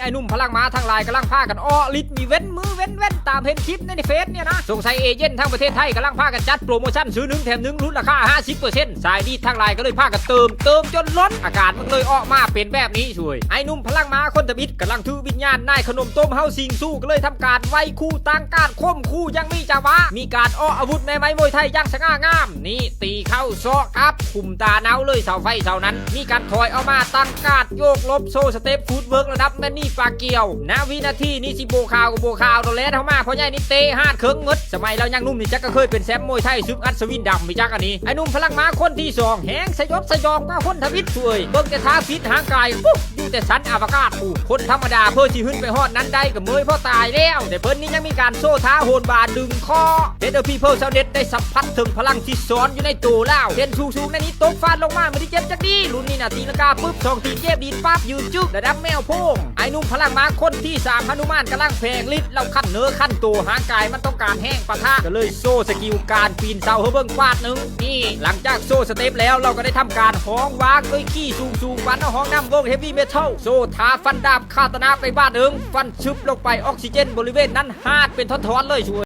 ອ້າຍໜຸ່ມພະລັງມ້າທັງຫຼາຍກຳລັງພາກັນເອາະລິດມີເວັ້ນມືເວັ້ນແວ່ນ ຕາມເຫັນຄລິບໃນເຟສນີ້ນະ. ສົງໄສເອເຈນທັງປະເທດໄທກຳລັງພາກັນຈັດໂປຣໂມຊັນຊື້ໜຶ່ງແຖມໜຶ່ງ ຫຼຸດລາຄາຫ້າສິບເປີເຊັນ. ສາຍດີດທັງຫຼາຍກໍເລີຍພາກັນເຕີມ ເຕີມຈົນລົ້ນ ອາການມັນກໍເລີຍອອກມາເປັນແບບນີ້ຊ່ວຍ. ອ້າຍໜຸ່ມພະລັງມ້າຄົນທຳອິດກຳລັງຖືວິນຍານນາຍຂະໜົມຕົ້ມເຮົາສິງສູ້ ກໍເລີຍທຳການໄຫວ້ຄູ່ຕັ້ງກາດຂົ່ມຂູ່ຢ່າງມີຈັງຫວະ ມີການເອາະອາວຸດແມ່ໄມ້ມວຍໄທຢ່າງສະຫງ່າງາມ. ນີ້ຕີເຂົ້າສອກອັບ ຂຸມຕາເນົາເລີຍເສົາໄຟເສົານັ້ນ ມີການຖອຍອອກມາຕັ້ງກາດໂຍກຫຼົບໂຊສະເຕັບຟຸດເວີກລະດັບແມນນີປາກກຽວ. ນະວິນາທີນີ້ຊິໂບຄາວກໍໂບຄາວໂດແລນເຮົາມາ ພໍ່ໃຫຍ່ນີ້ເຕະຫາດເຄິ່ງໝົດ. ສະໄໝລາວຍັງໜຸ່ມນີ້ຈັກກໍເຄີຍເປັນແຊມມວຍໄທຊຶກອັດສະວິນດຳໄປຈັກອັນນີ້. ອ້າຍໜຸ່ມພະລັງມ້າຄົນທີສອງ ແຮງສະຍົດສະຫຍອງກວ່າຄົນທຳອິດຊ່ວຍ. ເບິ່ງແຕ່ທ່າຟິດຮ່າງກາຍ ປຸບ ຢູ່ແຕ່ຊັ້ນອາວະກາດພຸ້ນ ຄົນທຳມະດາເພິ່ນຊິຂຶ້ນໄປຮອດນັ້ນໄດ້ກໍເມື່ອຍພໍຕາຍແລ້ວ. ແຕ່ເພິ່ນນີ້ຍັງມີການໂຊທ່າໂຫນບານດຶງຄໍ ເຮັດໃຫ້ People ຊາວເນັດໄດ້ສຳຜັດເຖິງພະລັງທີ່ຊ້ອນຢູ່ໃນໂຕລາວ. ເຫັນສູງໆໃນນີ້ຕົກຟາດລົງມາ ມັນຊິເຈັບຈັກດີ. ລຸ້ນນີ້ນະ ຕີລັງກາປຶບ ສອງຕີນເຈັບດີດປັບ ຢືນຈຶກລະດັບແມວໂພງ. ອ້າຍໜຸ່ມພະລັງມ້າຄົນທີສາມ ຫະນຸມານກຳລັງແຜງລິດ ລາວຂັ້ນເນື້ອຂັ້ນໂຕ ຮ່າງກາຍມັນຕ້ອງການແຮງປະທະ ກໍເລີຍໂຊສະກິວການປີນເສົາໃຫ້ເບິ່ງປາດໜຶ່ງ. ນີ້ ຫຼັງຈາກໂຊສະເຕັບແລ້ວ ລາວກໍໄດ້ທຳການຮ້ອງວາງດ້ວຍຄີສູງໆ ບານເອົາຫ້ອງນ້ຳວົງເຮບວີເມທັລ ໂຊທ່າຟັນດາບຄາຕານະໄປບາດໜຶ່ງ ຟັນຊຶບລົງໄປ ອອກຊີເຈນບໍລິເວນນັ້ນຫາດເປັນທ່ອນໆເລີຍຊ່ວຍ.